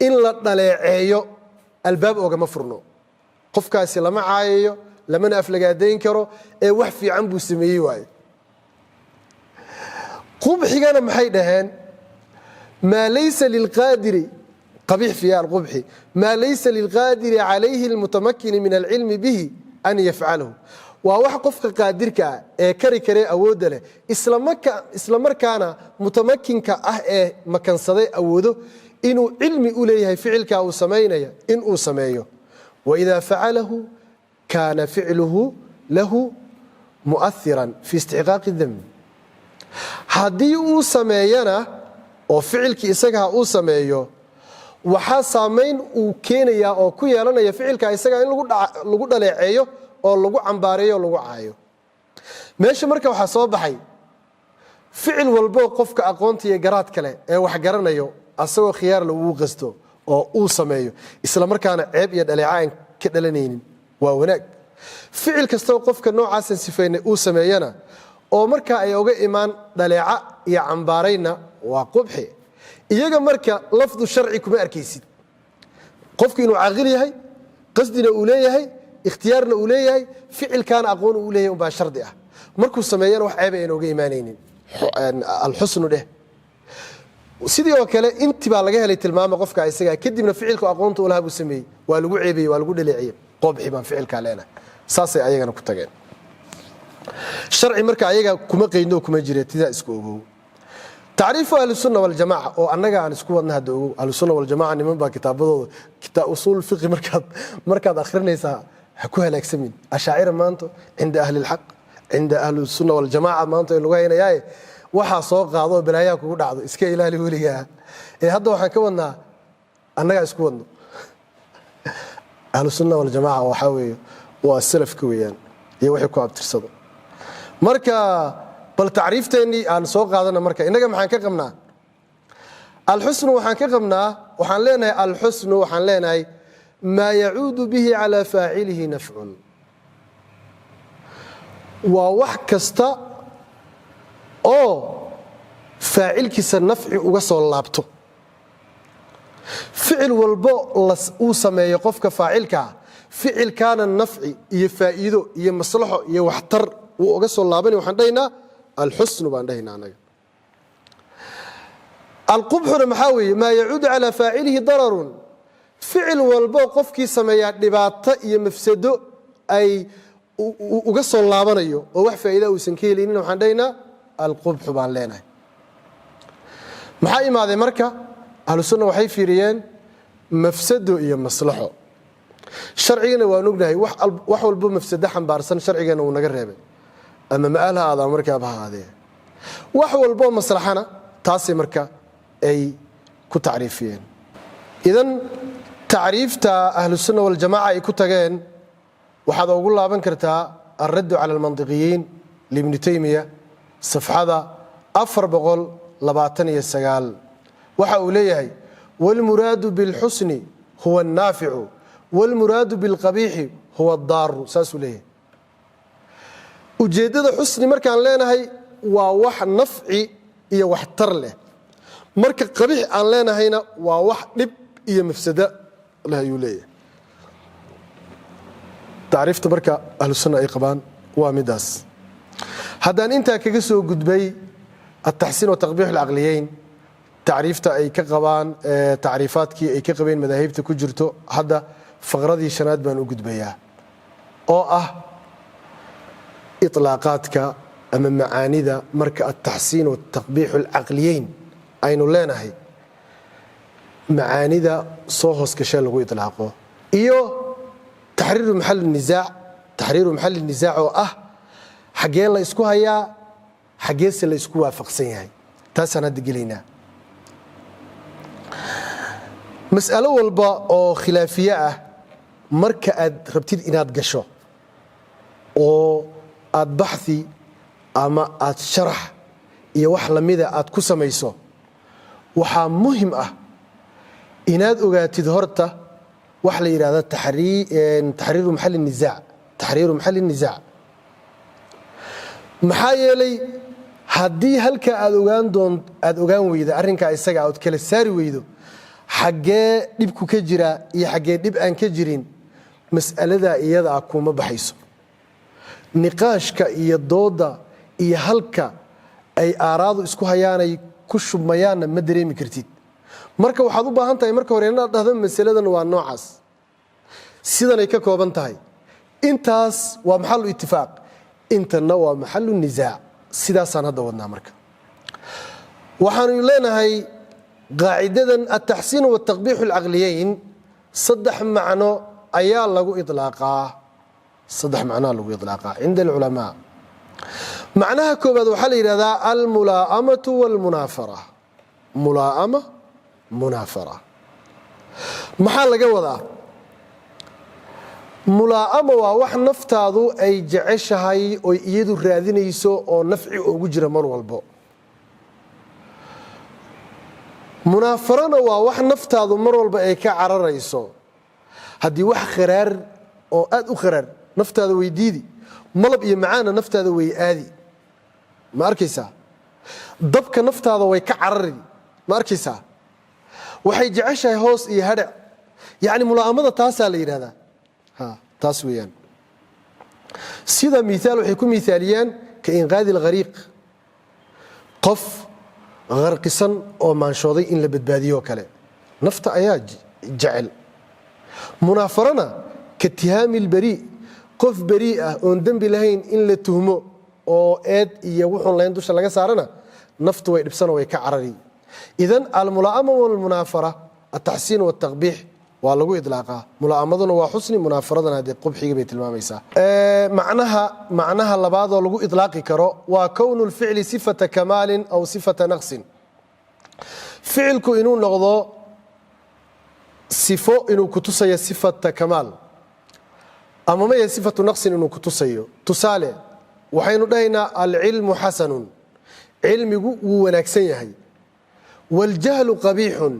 in la dhaleeceeyo, albaab oogama furno. Qofkaasi lama caayayo, lamana aflagaadayn karo, ee wax fiican buu sameeyey waayo. Qubxigana maxay dhaheen? ما ليس للقادر, qabiix fiiha alqubxi, ما ليس للقادر عليه المتمكن من العلم به أن يفعله. Waa wax qofka qaadirka ah ee kari karee awoodda leh, isla markaana mutamakinka ah ee makansaday awoodo inuu cilmi u leeyahay ficilka uu samaynaya inuu sameeyo. وإذا فعله كان فعله له مؤثرا في استحقاق الذم. Haddii uu sameeyana oo ficilkii isagaha uu sameeyo, waxaa saamayn uu keenayaa oo ku yeelanaya ficilka isagaa in lagu dhaleeceeyo oo lagu cambaareeyo oo lagu caayo. Meesha marka waxaa soo baxay, ficil walboo qofka aqoonta iyo garaad kale ee wax garanayo, asagoo khiyaar lagugu qasto oo uu sameeyo, isla markaana ceeb iyo dhaleeca aan ka dhalanaynin, waa wanaag. Ficil kastoo qofka noocaasan sifaynay uu sameeyana oo markaa ay oga imaan dhaleeca iyo cambaarayna, waa qubxi. Iyaga marka lafdu sharci kuma arkaysid. Qofku inuu caaqil yahay, qasdina uu leeyahay, ikhtiyaarna uu leeyahay, ficilkaana aqoon uu leeyahay umbaa shardi ah. Markuu sameeyana wax ceeb ayna oga imaanaynin, alxusnu dheh. Sidii oo kale inti baa laga helay tilmaama qofka isaga, kadibna ficilku aqoonta ulahaa buu sameeyey, waa lagu ceebiyey, waa lagu dhaleeciyey, qobxi baan ficilkaa leenahay. Saasay ayagana ku tageen. Sharci marka ayaga kuma qaydno, kuma jire. Tidaa isku ogow. Tacriifu Ahlusunna Waljamaca oo annaga aan isku wadna hadda ogow. Ahlusunna Waljamaca niman baa kitaabadooda, kitaab usuul fiqi markaad akhrinaysaa ha ku halaagsamin. Ashaacira maanta cinda ahli lxaq, cinda Ahlusunna Waljamaca maanta ay lagu haynayaaye, waxaa soo qaado oo balaayaha kugu dhacdo, iska ilaali weligaa. Ee hadda waxaan ka wadnaa annagaa isku wadno. Ahlusunna Waljamaca waxaa weeye waa salafka weeyaan iyo wixii ku abtirsado. Marka bal tacriifteennii aan soo qaadana. Marka innaga maxaan ka qabnaa alxusnu? Waxaan ka qabnaa, waxaan leenahay alxusnu, waxaan leenahay maa yacuudu bihi calaa faacilihi nafcun, waa wax kasta oo faacilkiisa nafci uga soo laabto. Ficil walbo uu sameeyo qofka faacilkaa, ficilkaana nafci iyo faa'iido iyo maslaxo iyo waxtar wuu uga soo laabanay, waxaan dhahaynaa alxusnu baan dhahaynaa anaga. Alqubxuna maxaa weeye? Maa yacuudu calaa faacilihi dararun, ficil walbo qofkii sameeyaa dhibaato iyo mafsado ay uga soo laabanayo oo wax faa'iida uusan ka helaynin, waxaan dhahaynaa alqubxu baan leenahay. Maxaa imaaday marka? Ahlusunna waxay fiiriyeen mafsado iyo maslaxo. Sharcigana waan ognahay, wax walbo mafsado xambaarsan sharcigana wuu naga reebay, ama ma'aal ha aada markaaba ha aadee. Wax walboo maslaxana taasay marka ay ku tacriifiyeen. Idan tacriifta Ahlusunna Waljamaca ay ku tageen waxaad ugu laaban kartaa Alraddu cala Almantiqiyiin libni Taymiya, safxada 429. Waxa uu leeyahay: "Wاlmuraadu biاlxusni huwa الnaaficu, wاlmuraadu biاlqabiixi huwa اdaaru." Saasuu leeyahay. Ujeeddada xusni markaan leenahay waa wax nafci iyo waxtar leh, marka qabiix aan leenahayna waa wax dhib iyo mafsado leh, ayuu leeyahay. Tacriifta marka Ahlusunna ay qabaan waa midaas. Haddaan intaa kaga soo gudbay altaxsiin wa taqbiix alcaqliyeyn, tacriifta ay ka qabaan, tacriifaadkii ay ka qabeen madaahibta ku jirto, hadda faqradii shanaad baan u gudbayaa oo ah itlaaqaadka ama macaanida marka altaxsiin wataqbiix alcaqliyeyn aynu leenahay, macaanida soo hoos gashee lagu itlaaqo, iyo taxriiru maxal nisaac. Taxriiru maxal nisaac oo ah xaggee la isku hayaa, xaggeese la isku waafaqsan yahay, taasaan hadda gelaynaa. Mas'alo walba oo khilaafiye ah marka aad rabtid inaad gasho oo aad baxthi ama aad sharax iyo wax lamida aad ku samayso, waxaa muhim ah inaad ogaatid horta wax la yidhahda taxriiru maxal nisaac. Taxriiru maxal nisaac, maxaa yeelay haddii halkaa aad ogaan doon aad ogaan weyda arrinkaa isaga ood kala saari weydo xaggee dhibku ka jiraa iyo xaggee dhib aan ka jirin, mas'aladaa iyada ah kuma baxayso. Niqaashka iyo dooda iyo halka ay aaraadu isku hayaanay ku shubmayaanna ma dareemi kartid. Marka waxaad u baahan tahay marka hore inaad dhahdo masaladan waa noocaas, sidanay ka kooban tahay, intaas waa maxalu itifaaq, intanna waa maxalu nisaac. Sidaasaan hadda wadnaa. Marka waxaanu leenahay qaacidadan altaxsiin wataqbiix alcaqliyeyn saddex macno ayaa lagu ilaaqaa. Saddex macnoa lagu ilaaqaa cinda alculamaa. Macnaha koobaad waxaa la yidhahdaa almulaa'amatu walmunaafara. Mulaa'ama, munaafara, maxaa laga wadaa? Mulaa'ama waa wax naftaadu ay jeceshahay oy iyadu raadinayso oo nafci ugu jira mar walbo. Munaafarana waa wax naftaadu mar walba ay ka cararayso. Haddii wax kharaar oo aad u kharaar naftaada way diidi, malab iyo macaana naftaada way aadi, ma arkaysaa? Dabka naftaada way ka carari, ma arkaysaa? Waxay jeceshahay hoos iyo hadhac. Yacni mulaa'amada taasaa la yidhahdaa. Ha, taas weeyaan. Sida miaal waxay ku miaaliyaan ka inqaadi alghariiq, qof qarqisan oo maanshooday in la badbaadiyo kale, nafta ayaa jecel. Munaafarana ka tihaami lbarii, qof berii ah oon dembi lahayn in la tuhmo oo eed iyo wuxuun lahayn dusha laga saarana. Naftu way dhibsano, way ka carari. Idan almulaa'ama walmunaafara, altaxsiin waltaqbiix waa lagu idlaaqaa. Mulaamaduna waa xusni, munaafaradana dee qubxiga bay tilmaamaysaa. Macnaha labaadoo lagu idlaaqi karo waa kownu lficli sifata kamaalin aw sifata naqsin, ficilku inuu noqdo sifo inuu kutusayo sifata kamaal ama maya sifatu naqsin inuu kutusayo. Tusaale, waxaynu dhahaynaa: alcilmu xasanun, cilmigu wuu wanaagsan yahay, waاljahlu qabiixun,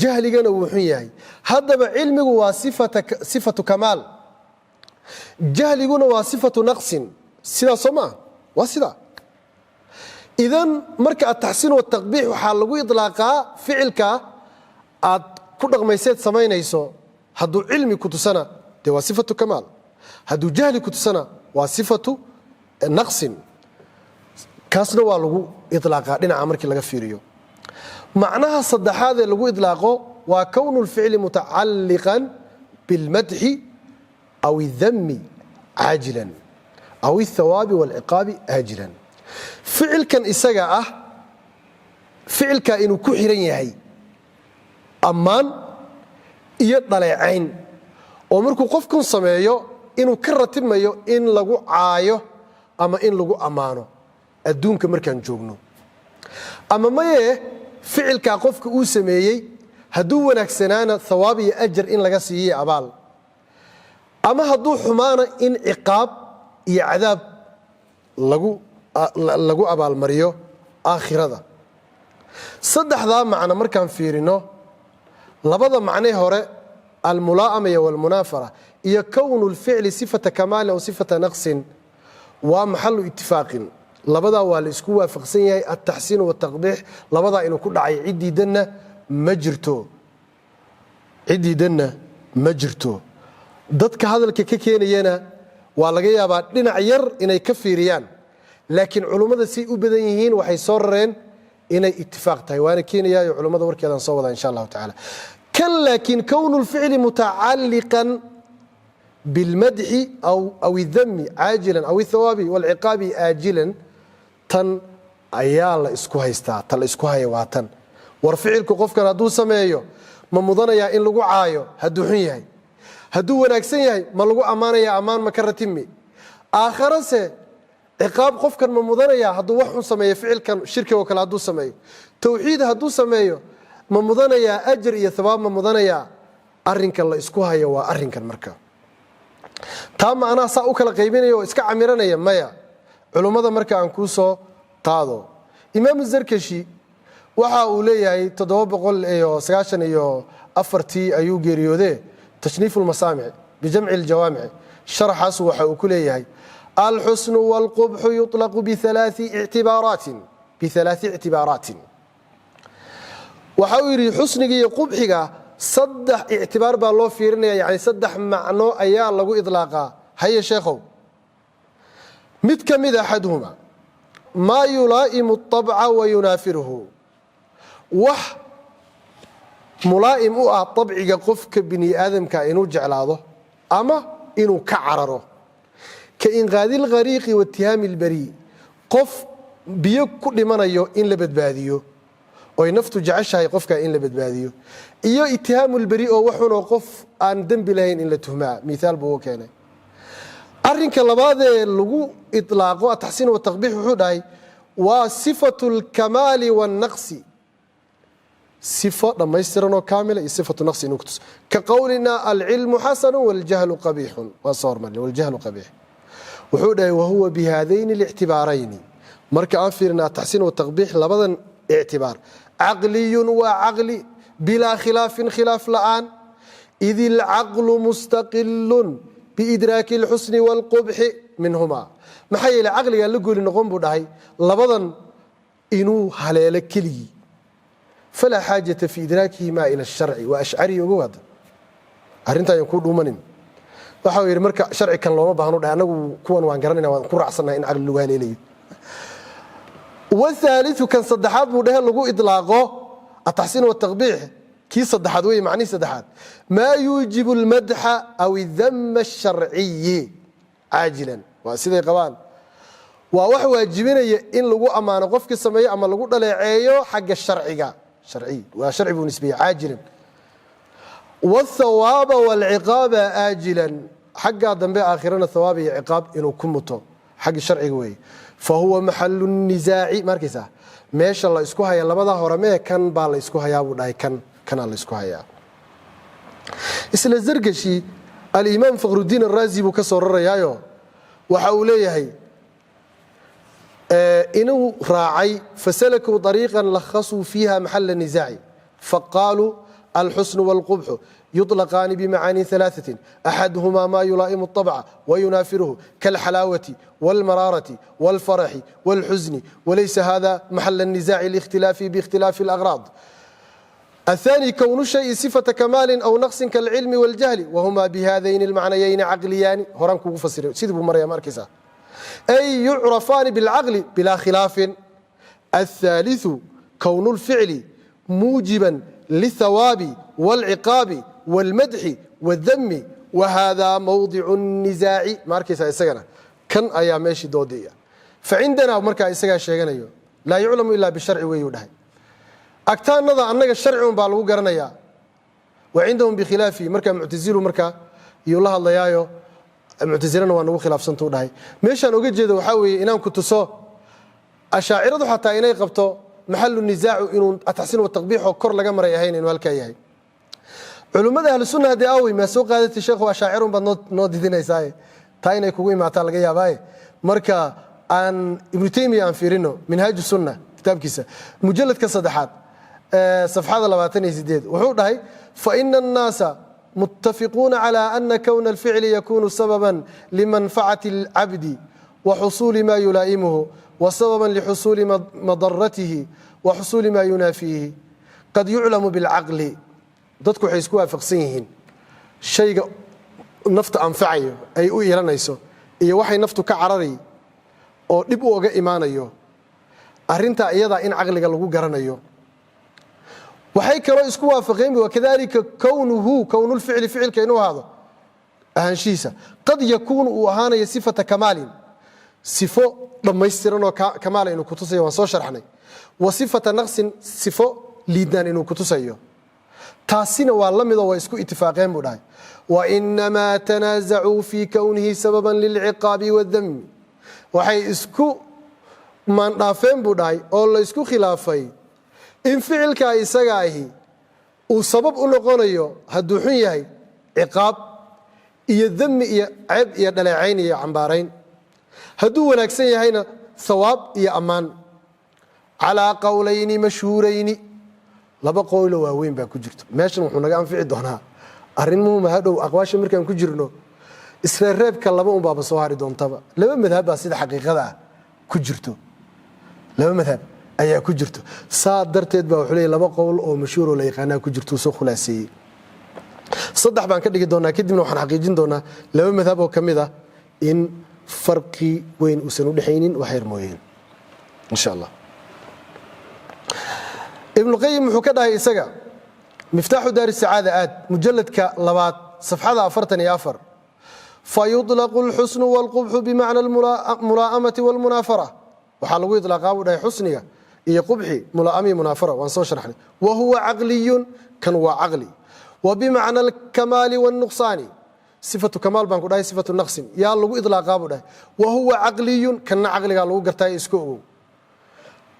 jahligana wuu xun yahay. Haddaba cilmigu waa sifatu kamaal, jahliguna waa sifatu naqsin. Sidaas soo maa? Waa sidaa. Idan marka ataxsiin wataqbiix waxaa lagu idlaaqaa ficilka aad ku dhaqmayseed samaynayso. Hadduu cilmi ku tusana dee waa sifatu kamaal, hadduu jahli ku tusana waa sifatu naqsin. Kaasna waa lagu ilaaqaa dhinaca markii laga fiiriyo. Macnaha saddexaad ee lagu idlaaqo waa kownu lficli mutacalliqan bilmadxi aw اdami caajilan aw اthawaabi wاlciqaabi aajilan. Ficilkan isaga ah, ficilka inuu ku xiran yahay ammaan iyo dhaleecayn, oo markuu qofkun sameeyo inuu ka ratibmayo in lagu caayo ama in lagu ammaano adduunka markaan joogno, ama maye ficilkaa qofka uu sameeyey hadduu wanaagsanaana thawaab iyo ajar in laga siiyo abaal, ama hadduu xumaana in ciqaab iyo cadaab lagu abaalmariyo aakhirada. Saddexdaa macno markaan fiirino, labada macnee hore, almulaa'ama iyo walmunaafara iyo kownu lficli sifata kamaalin aw sifata naqsin, waa maxalu itifaaqin. Labadaa waa la isku waafaqsan yahay, altaxsiin waltaqbiix labadaa inuu ku dhacay. Ciddiidanna ma jirto, ciddiidanna ma jirto. Dadka hadalka ka keenayana waa laga yaabaa dhinac yar inay ka fiiriyaan, laakiin culummada say u badan yihiin waxay soo rareen inay itifaaq tahay. Waana keenayaayo culummada warkeedaan soo wadaa insha Allahu tacala. Kan laakiin kownu lficli mutacalliqan bilmadxi aw idami caajilan aw ithawaabi walciqaabi aajilan, tan ayaa la isku haystaa. Ta la isku haya waa tan: war ficilku qofkan hadduu sameeyo, ma mudanayaa in lagu caayo hadduu xun yahay? Hadduu wanaagsan yahay, ma lagu ammaanaya? Ammaan ma ka ratimi? Aakharase ciqaab qofkan ma mudanaya hadduu wax xun sameeyo? Ficilkan shirkiga oo kale hadduu sameeyo, towxiid hadduu sameeyo, ma mudanayaa ajar iyo thawaab? Ma mudanayaa? Arrinkan la isku hayo waa arrinkan. Marka taa ma anaa saa u kala qaybinaya oo iska camiranaya? Maya. Culummada marka aan kuu soo qaado, Imaamu Zarkashi waxa uu leeyahay, 794-tii ayuu geeriyoodee, Tashniif lmasaamic bijamci ljawaamic sharaxaasu waxa uu ku leeyahay: alxusnu wاlqubxu yuطlaqu bialaai ictibaaraatin. Waxa uu yidhi xusniga iyo qubxiga saddex ictibaar baa loo fiirinaya, yani saddex macno ayaa lagu idlaaqaa. Haye sheekhow. Mid ka mid, axaduhuma maa yulaa'imu الطabca wa yunaafiruhu, wax mulaa'im u ah dabciga qofka bini aadamka inuu jeclaado ama inuu ka cararo, ka inqaadi اlghariiqi wa itihaami اlbarii, qof biyo ku dhimanayo in la badbaadiyo oy naftu jeceshahay qofka in la badbaadiyo, iyo itihaamu lberi oo waxunoo qof aan dembi lahayn in la tuhmaa. Miaal buu u keenay. Arinka labaadee lagu ilaaqo ataxsiin wataqbiix, wuxuu dhahay, waa sifatu lkamaali wاnnaqsi, sifo dhammaystiran oo kaamila iyo sifatu naqsi inuu kutuso, ka qowlina: alcilmu xasanu waljahlu qabiixun. Waa soo hormarnay waljahlu qabiix. Wuxuu dhahay: wahuwa bihaadayni اlictibaarayni, marka aan fiirina ataxsiin wataqbiix labadan ictibaar, caqliyun, waa caqli, bilaa khilaafin, khilaaf la'aan, id ilcaqlu mustaqilun biidraaki اlxusni wاlqubxi minhuma. Maxaa yeele caqligaa la gooli noqon, buu dhahay, labadan inuu haleelo keligii. Falaa xaajata fi idraakihima ila sharci. Waa ashcari, ogow. Hadda arrinta ayaan kuu dhuumanin. Waxa uu yidhi marka sharci kan looma baahno, dhahay, anagu kuwan waan garanayna, waan ku raacsannahay in caqli lagu haleelayo. Wthaaliu, kan saddexaad buu dhehe lagu idlaaqo ataxsiin wataqbiix, kii saddexaad wey, macnihii saddexaad, maa yuujibu almadxa aw idama asharciyi caajilan, waa siday qabaan. Waa wax waajibinaya in lagu ammaano qofkii sameeyo ama lagu dhaleeceeyo xagga sharciga. Sharciy waa sharci buu nisbeeyey caajilan, wاthawaaba wاlciqaaba aajilan, xaggaa dambe aakhirana thawaab iyo ciqaab inuu ku muto xagga sharciga weeye. Fa huwa maxalu nisaaci. Ma arkaysaa meesha la isku haya? Labada hore mee, kan baa la isku hayaa buu dhahay. Kanaa la isku hayaa. Isla Zargashi Alimaam Fakhrudiin Araazi buu ka soo rarayaayo, waxa uu leeyahay inuu raacay: fasalakuu طariiqa lakhasuu fiiha maxala nisaaci, faqaaluu alxusnu wاlqubxu yuطlaqaani bimacaani ثalaaثaة, axaduhmaa ma yulaa'imu الطabca wayunaafiruhu kaalxalaawati wاlmaraarati wاlfaraxi wاlxusni, walaysa hada maxala الnisaaci likhtilaafi biikhtilaafi اlأغraad. الثاني كون الشhيء صفة كماal أو نqص كالعلم والجهل، وهma بhadayn المعنيين caqliyaani. Horaan kugu fasiray, sidii buu maraya, ma arkaysaa? أي يcرفaani بالcقل بلا khilaaف. الثالث كون الفعل موجبا للثواب والعقاaب والمدح والذم، وhذا موضع النزاع. Ma arkaysaa? Isagana kan ayaa meeshii doodaya. فعindana markaa isagaa sheeganayo laa يuclamu ila bالsharci weyuu dhahay. Agtaanada annaga sharci un baa lagu garanayaa. Wa cindahum bikhilaafihi. Markaa Muctazilu markaa yuu la hadlayaayo, Muctasilana waa nagu khilaafsantuu dhahay. Meeshaan oga jeedo waxaa weeye inaan ku tuso Ashaaciradu xataa inay qabto maxalu nisaacu inuu ataxsiin wataqbiix oo kor laga maray ahayn, inuu halkaa yahay. Culummada Ahlu Sunna haddee awey maa soo qaadatay? Sheekhu, ashaacirun baad noo didinaysaaye, taa inay kugu imaataa laga yaabaaye. Marka aan Ibnu Taymiya aan fiirino, Minhaaj Sunna kitaabkiisa, mujalladka saddexaad, safxada 28, wuxuu dhahay: faina الnaasa mutafiquuna calى ana kowna alficli yakunu sababa limanfacati اlcabdi wa xusuuli ma yulaa'imuhu, wa sababa lixusuuli madaratihi wa xusuuli ma yunaafiihi, qad yuclamu bilcaqli. Dadku waxay isku waafaqsan yihiin shayga nafta anfacayo ay u ilanayso iyo waxay naftu ka cararay oo dhib u oga imaanayo, arrintaa iyadaa in caqliga lagu garanayo. Waxay kaloo isku waafaqeen: wakadalika kownuhu, kownulficli, ficilka inuu ahaado, ahaanshihiisa, qad yakuunu, uu ahaanayo, sifata kamaalin, sifo dhammaystiran oo kamaala inuu kutusayo, waan soo sharxnay, wa sifata naqsin, sifo liidnaan inuu kutusayo, taasina waa la midoo waa isku itifaaqeen buu dhahay. Wainamaa tanaasacuu fii kownihi sababan lilciqaabi waddami. Waxay isku maandhaafeen buu dhahay oo la isku khilaafay in ficilkaa isaga ahi uu sabab u noqonayo, hadduu xun yahay, ciqaab iyo dami iyo ceeb iyo dhaleecayn iyo cambaarayn, hadduu wanaagsan yahayna hawaab iyo ammaan. Calaa qowlayni mashhuurayni, laba qowlo waaweyn baa ku jirto. Meeshan wuxuu naga anfici doonaa arrin muhima hadhow aqwaasha markaan ku jirno. Isreerreebka laba un baaba soo hari doontaba. Laba madhab baa sida xaqiiqada ah ku jirto, laba madhab ayaa ku jirto. Saa darteed baa wuxuu leeyahy laba qowl oo mashhuuroo la yaqaanaa ku jirto. Soo khulaaseeyey, saddex baan ka dhigi doonaa. Kadibna waxaan xaqiijin doonaa laba madhab oo ka mid ah in farqi weyn uusan udhexaynin, wax yar mooyeen, insha Allah. Ibnuqayim wuxuu ka dhahay isaga Miftaaxu Daar Sacaada, aad mujaladka labaad, safxada 44: fayuطlaqu اlxusnu wاlqubxu bimacna almulaa'amati wاlmunaafara. Waxaa lagu ilaaqaa buu dhahay xusniga iyo qubxi mulaa'ama iyo munaafara, waan soo sharxnay. Wa huwa caqliyun, kan waa caqli. Wa bimacna alkamaali wاlnuqsaani, sifatu kamaal baan ku dhahay, sifatu naqsin yaa lagu ilaaqaa buu dhahay. Wa huwa caqliyun, kanna caqligaa lagu gartaa, iska ogow.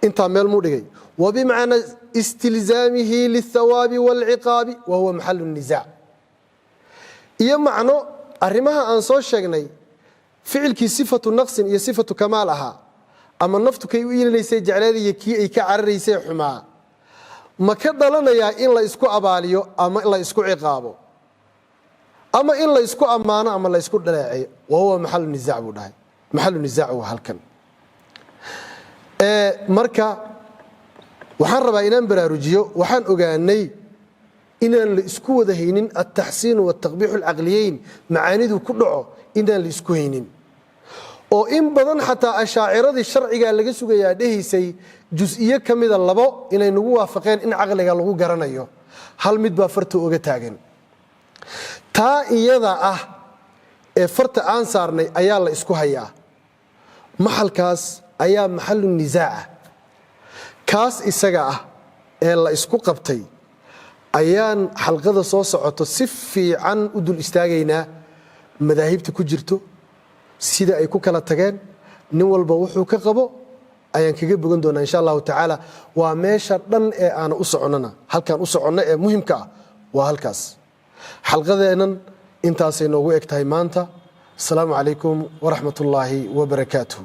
Intaa meel muu dhigay. Wa bimacna istilzaamihi lilthawaabi wاlciqaabi, wa huwa maxalu الnisaac. Iyo macno arrimaha aan soo sheegnay, ficilkii sifatu naqsin iyo sifatu kamaal ahaa, ama naftu kay u iilinaysay jecleed iyo kii ay ka cararaysay xumaa, ma ka dhalanayaa in la isku abaaliyo ama la isku ciqaabo ama in la isku ammaano ama la isku dhaleeceeyo? Wa huwa maxalu nisaac buu dhahay. Maxalu nisaac waa halkan. Marka waxaan rabaa inaan baraarujiyo, waxaan ogaanay inaan la isku wada haynin altaxsiinu waltaqbiixu alcaqliyeyn macaanidu ku dhaco, inaan la isku haynin, oo in badan xataa Ashaaciradii sharcigaa laga sugayaa dhehaysay jus-iyo ka mida labo inay nagu waafaqeen in caqliga lagu garanayo. Hal mid baa farta oga taagan. Taa iyada ah ee farta aan saarnay ayaa la isku hayaa. Maxalkaas ayaa maxalu nisaaca. Kaas isaga ah ee la isku qabtay ayaan xalqada soo socoto si fiican u dul istaagaynaa, madaahibta ku jirto, sida ay ku kala tageen, nin walba wuxuu ka qabo ayaan kaga bogan doonaa, insha Allahu tacaala. Waa meesha dhan ee aana u soconnana. Halkaan u soconno ee muhimka ah waa halkaas. Xalqadeennan intaasay noogu eg tahay maanta. Asalaamu calaykum waraxmat ullaahi wabarakaatuh.